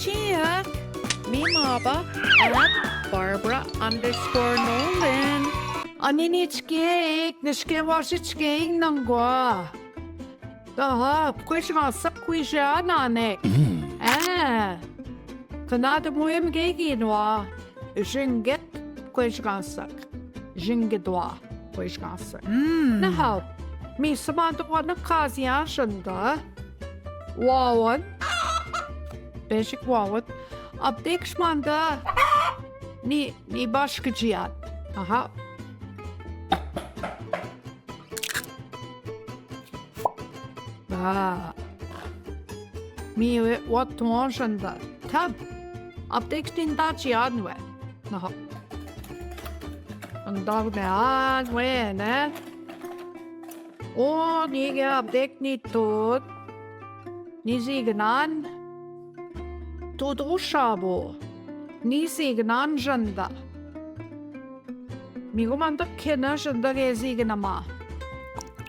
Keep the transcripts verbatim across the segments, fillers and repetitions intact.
Check. Me maba at Barbara underscore Nolan. Ani nichke ik nichke wasi chke ik nangwa. Daha, kwis gansak kwis ya nane. Eh. Kana de muem ge ginwa. Jinget kwis gansak. Jingedwa kwis gansak. Na ha. Mi samanta wana kazian janda. Wawan. Basic wawan. Update manda. Ni, ni başka cihan. Aha. Ah. Mi we wat tuan janda. Tab. Update din da cihan we. Aha. Andag me an we ne. O, ni ge update ni tot. Ni zignan. Tot ushabo. Ni zignan janda. Mi go manda kena janda ge zignama.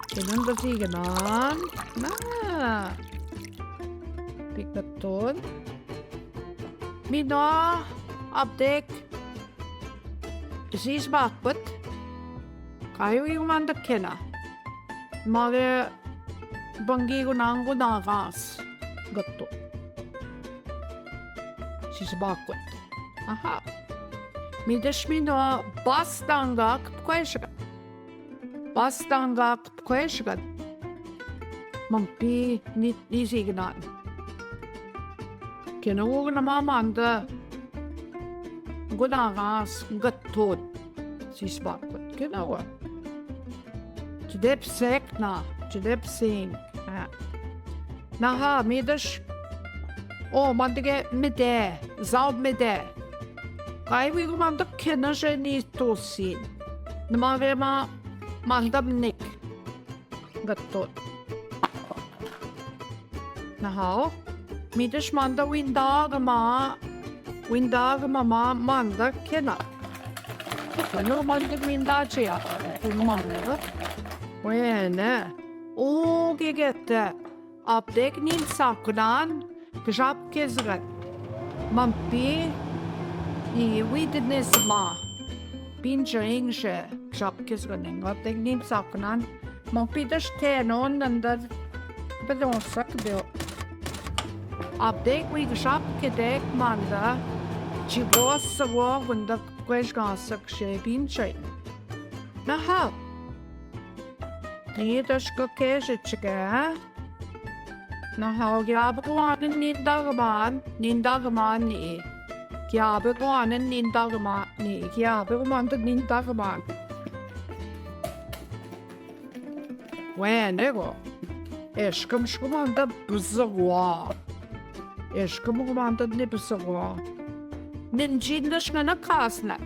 Kena da zignan. Na. Pikaton. Mi no update. Sis bakut. Kayu yu manda kena. Mare bangi gunangu nagas. Gatto. Sis bakut. Aha. Mi dashmi no bas danga kpkweshga. Bas danga kpkweshga. Mampi ni, ni zignan. Kena wo na ma manda. Guna gas gatot. Sis bakut. Kena wo. Jidep sekna. Jidep sing. Ha. Na ha, mi dash. O, manda ge mide. Zau mide. Kai wi manda kena je ni tosin. Na ma ve ma manda mnik. Gattot. Na hao. Mi dash manda windag ma. Windag ma ma manda kena. Kena manda winda che ya. Manda. Wene. O, gegete. Update nin saknan. Kjap kezgan. Mampi. I widnes ma. Pinja inje. Kjap kezgan. Update nin saknan. Mampi dash tenon nandar. Bedon sak deo. Update wi kjap kedek manda. Chibos sawo gunda kwes gansak she pinja. Na ha. Ni dash ka keje chika. Na hao, kya be gwanin nindagman, nindagman ni. Kya be gwanin nindagman ni, kya be gwanin nindagman. Wene go. Eshkum shkum anda buzagwa. Eshkum gumanda ni buzagwa. Ninjin dash ngana kasna.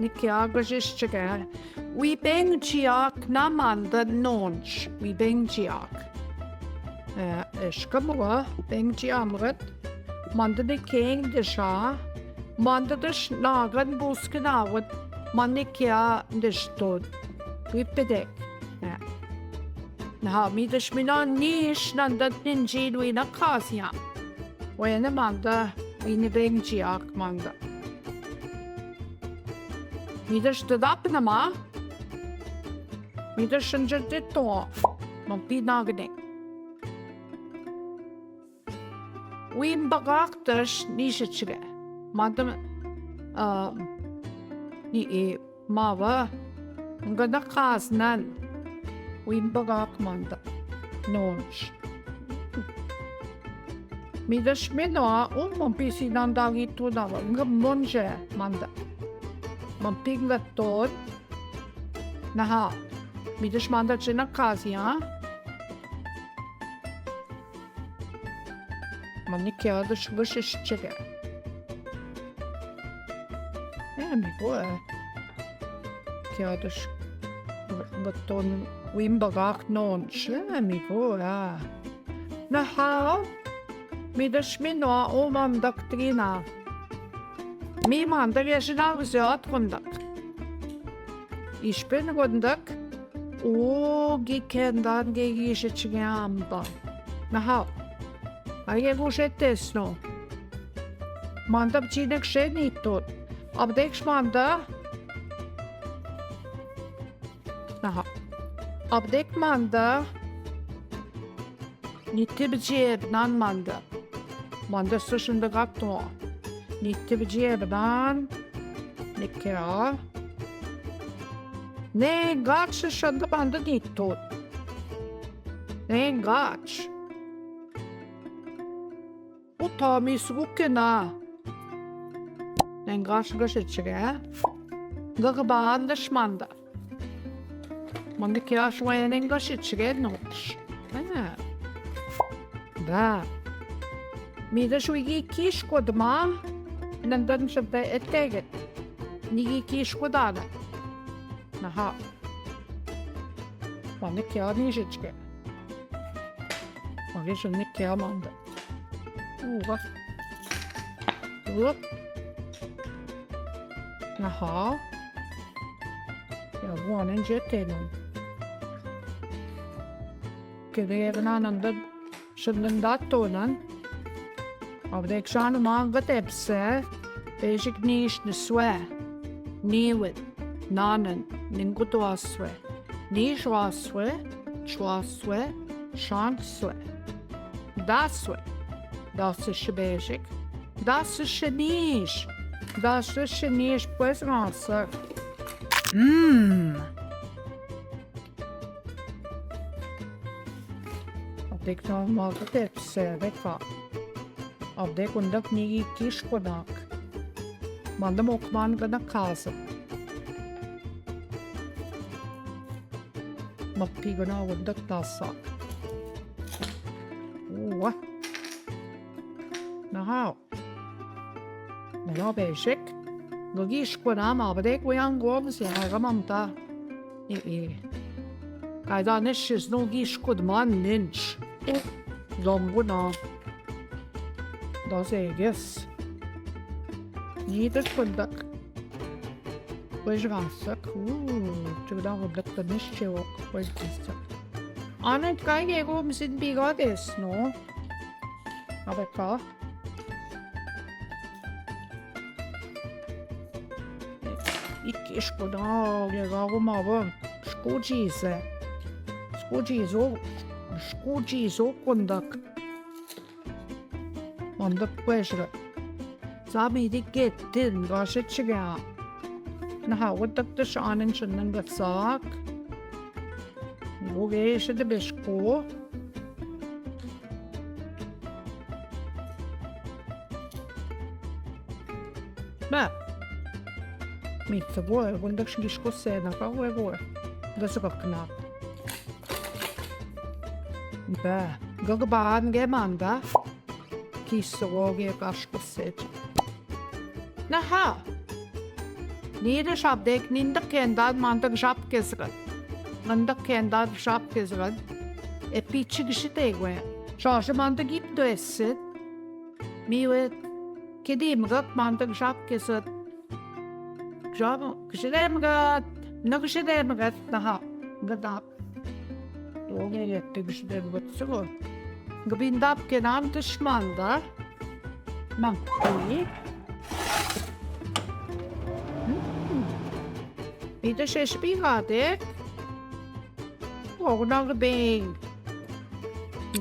Ni kya gajish chika. Wi beng jiak na manda nonch. Wi beng jiak. Eh, eshka muga beng jiamgat. Manda ni keng desha. Manda dash nagan buske nawan. Manda kya deshton. Wi pedek. Eh. Na mi dash mina nish nanda ninjin wi na kasya. Wene manda, ini beng jiak manda. Mi dash tadap nama. Mi dash shanjar de to. Mampi nagne. Wim bagak dash ni shachre. Manda, ah, ni e. Mawa, ngana kasnan. Wim bagak manda. Nonch. Mi dash mino a, un mon pisi nanda gi tu na wa. Nga monje manda. Mon ping nga ton. Na ha. Mi dash manda chena kasya. Mani kya dash gajish chika. Eh, mi go, eh. Kya dash gaton wim bagak nonch. Eh, mi go, eh. Na ha. Mi dash mino a o mandak trina. Mi mandak yashina gzot kundak. Ishpen gondak, o gi kendan ge gi shechge amba. Na ha. Aye go she tesno. मांदा बजी ने कसे नी तो। अब देख मांदा। हाँ। अब देख मांदा। नीते बजी एबनान मांदा। मांदा सुशन दगा तो। नीते बजी एबनान। निक्या। ने गाच शंद मांदा नीतो। ने गाच। उता मी सुके ना। ने गाच गश चगे। गग बांदश मांदा। मंद क्या शुआ ने गश चगे नोश। हाँ। दा। मी द शुई की किश को दमा। नंदन शब्द एतेगे। निगी किश को दाना। नहा। मंद क्या नी शिचके। मंद शुने क्या मांदा। उवा। उवा। नहा। या वो आने जे तेनो। केदे एबनान नंदन शंदन दातो नन। अब देख शान मांगत एबसे। बेजिक नीश नस्वे। नीवत। नानन। निंगुत वास्वे। नीश वास्वे। छवास्वे। शांत स्वे। दास्वे। दास्वे बेजिक। दास्वे नीश। दास्वे नीश। Pues वास्वे। हम्म। अब देख तो मांगत एबसे देखा। अब देख उंदक नीगी किश को नाक। मंद मोकमान गना खास। मप्पी गना उंदक तासा। वाह। नहाओ। नहाओ बेशक। गगी इश्को नाम आबदे कोयां गोम से आगा ममता। ए, ए। कायदा ने शिजनो गी इश्को दमान निंच। गम गुना। दस एगेस। नी तो कुंदक। Pues gansak. Uuu, cegada hodak tanis cewok. Pues gansak. Anet kai gego misin biga desno. Abeka. Iki isko da gego mava. Skuji se. Skuji zo. Skuji zo kundak. Onda kueshra. Sami di gettin gashi chiga. Na ha wadak da shanin shanin gatsak. Go geshe de beshko. Ba. Mit go, gundak shishko se na ka go go. Gatsak na. Ba. Gag ban ge manda. Kisoge kash kuset. Naha. Nire shab dek ninda kendan mandak shab kesgan. Mandak kendan shab kesgan. E pichi gishite gwe. Shashe mandak ip do esit. Miwe kedi mgak mandak shab kesat. Shab kishide mgat. Na kishide mgat. Naha. Gada. Oge yetti kişi de gutsu go. Gbindap kenan düşmanda. Mankui. Hmm. Bir de şeş bir gade. Ogna gbing.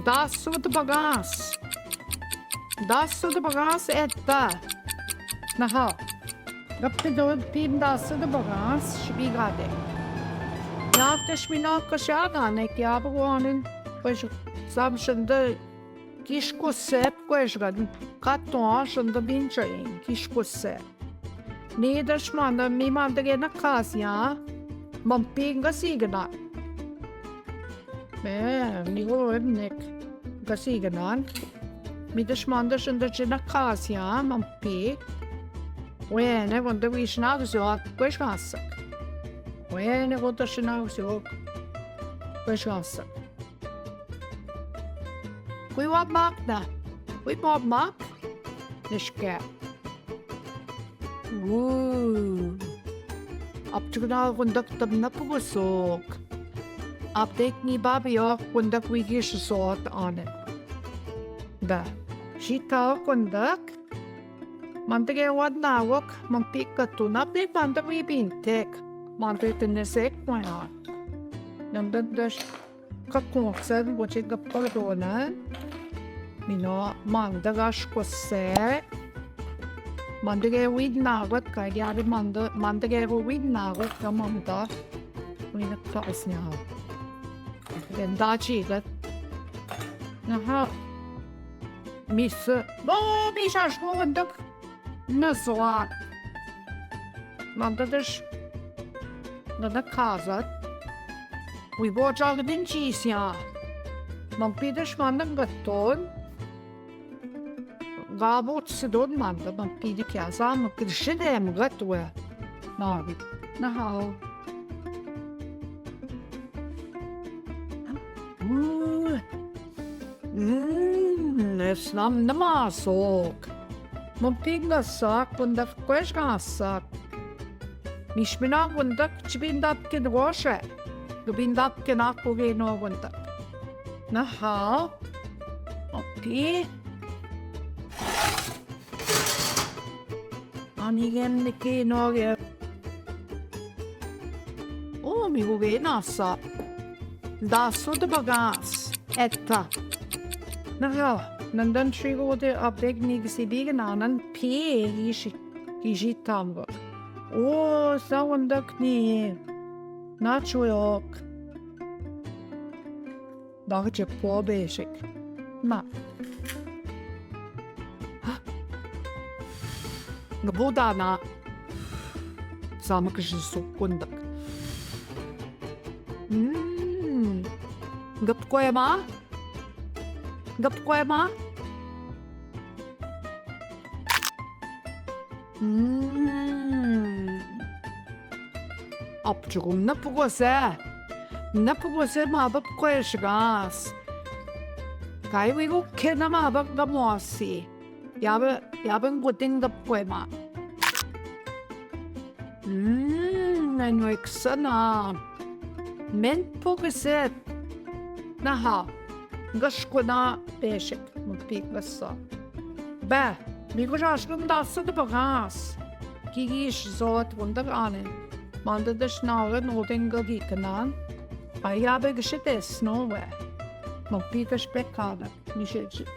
Das sud bagas. Das sud bagas etta. Naha. Gapte do pim das sud bagas. Şbi gade. Ya teşmina kaşa gane ki abi guanin. Pues sam şimdi kişko sep kueşgan. Katon şimdi binçayın kişko sep. Ni düşmanda mi manda gene kasya. Mam pinga signa. Be, ni go emnek. Gasignan. Mi düşmanda şimdi cina kasya mam pi. Wene gonda wishna gzok. Kueşgansak. Wene gonda shina gzok. Kueşgansak. Kui wap mak na. Kui wap mak. Nishke. Uuu. Apchukna kundak tabna pugusok. Aptek ni babi yok kundak wigi shisot ane. Da. Shita kundak. Mandage wadna wok, man pika tu na pe mandage wi bin tek. Mandage tene sek maya. Nandage kakon sen boche gapar dona. Mino mandage shkose. Mandage widna wok ka yari manda mandage widna wok ka manda. Wina kasnya. Genda chigat. Naha. Mis. Bo, mi shashko ganda. Naswat. Mandage. Ganda kazat. Wi bo chagdin chisya. Mampidash manda gaton. Gabot sidon manda, mampidik ya zam, kirshidem gatwe. Nabi. Nahao. Mm, esnam namasok. Mumpi ngasak, kundak kwesh ngasak. Mishmina kundak chibindak kin goshe. Gubindak kin aku geno kundak. Naha. Oke. Ani gem niki no ge. O, mi hu ge nasa. Daso de bagas. Etta. Naha, nandan trigo de abeg ni gisi big nanan pie ishi. Ishi tamgo. O, sa wandak ni. Nacho yok. Daha çok po beşik. Ma. Nga budana. Sama kişi sukundak. Hmm. Gap koyma. Gap koyma. Hmm. Apçıgım ne pugose? Ne pugose ma bap koyşgas. Kai wigu kena ma bap gamosi. Ya be, ya ben goting gap koyma. Hmm, ne no eksana. Men pugose. Naha. Gaşkuna beşik. Mupik gasa. Be, mi ko şaşkın dası da bagas. Ki giş zot bunda gane. Manda da şnaga no denga giknan. Aya be gişi tesno ve. Mupik gaş pekana. Mi şey çit,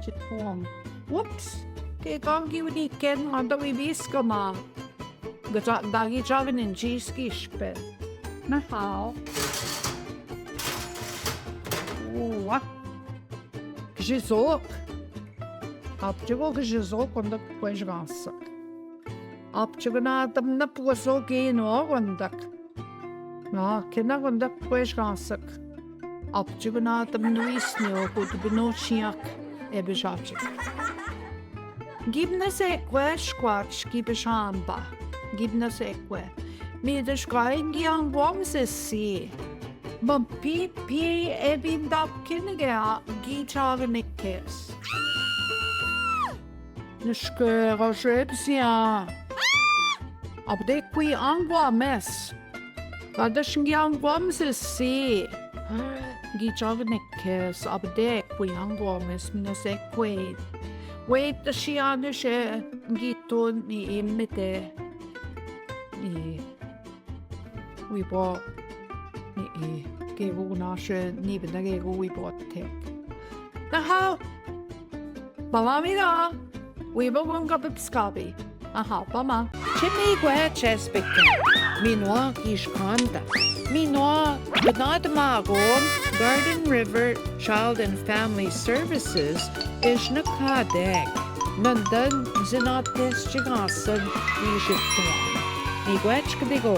çit puan. Ups. Ke kan ki udi ken manda vi biskama. Gata dagi çavinin çiz ki şpe. Naha. Uwa. Kişi sok. Apçıgo kişi sok onda kueş gansak. Apçıgın adamına puso ki no onda. Na, kena onda kueş gansak. Apçıgın adamını isne o kudu bino çiyak. Ebe şapçık. Gibne se kwe şkwatş gibi şamba. Gibne se kwe. Mi de şkain gi angwam se si. Bam pi pi e bin dap kin ge a gi çagne kes. Nişke ga şepsiya. Abde kui angwames. Kardeşin gi angwames si. Gi çagne kes abde kui angwames mine se kui. Wait, the shiane she gi tun ni imite. Ni. Wibo ni i ke gu na she ni bina ke gu wibo te. Naha. Baba mira. Wibo gun ka pipskabi. Aha, bama. Chimi gwe chespik. Minwa kishkanda. Minwa gnad magon. Garden River Child and Family Services. Ishna kadek. Nandan zinates chigasan. Ishitwa. Ni gwe chkdigo.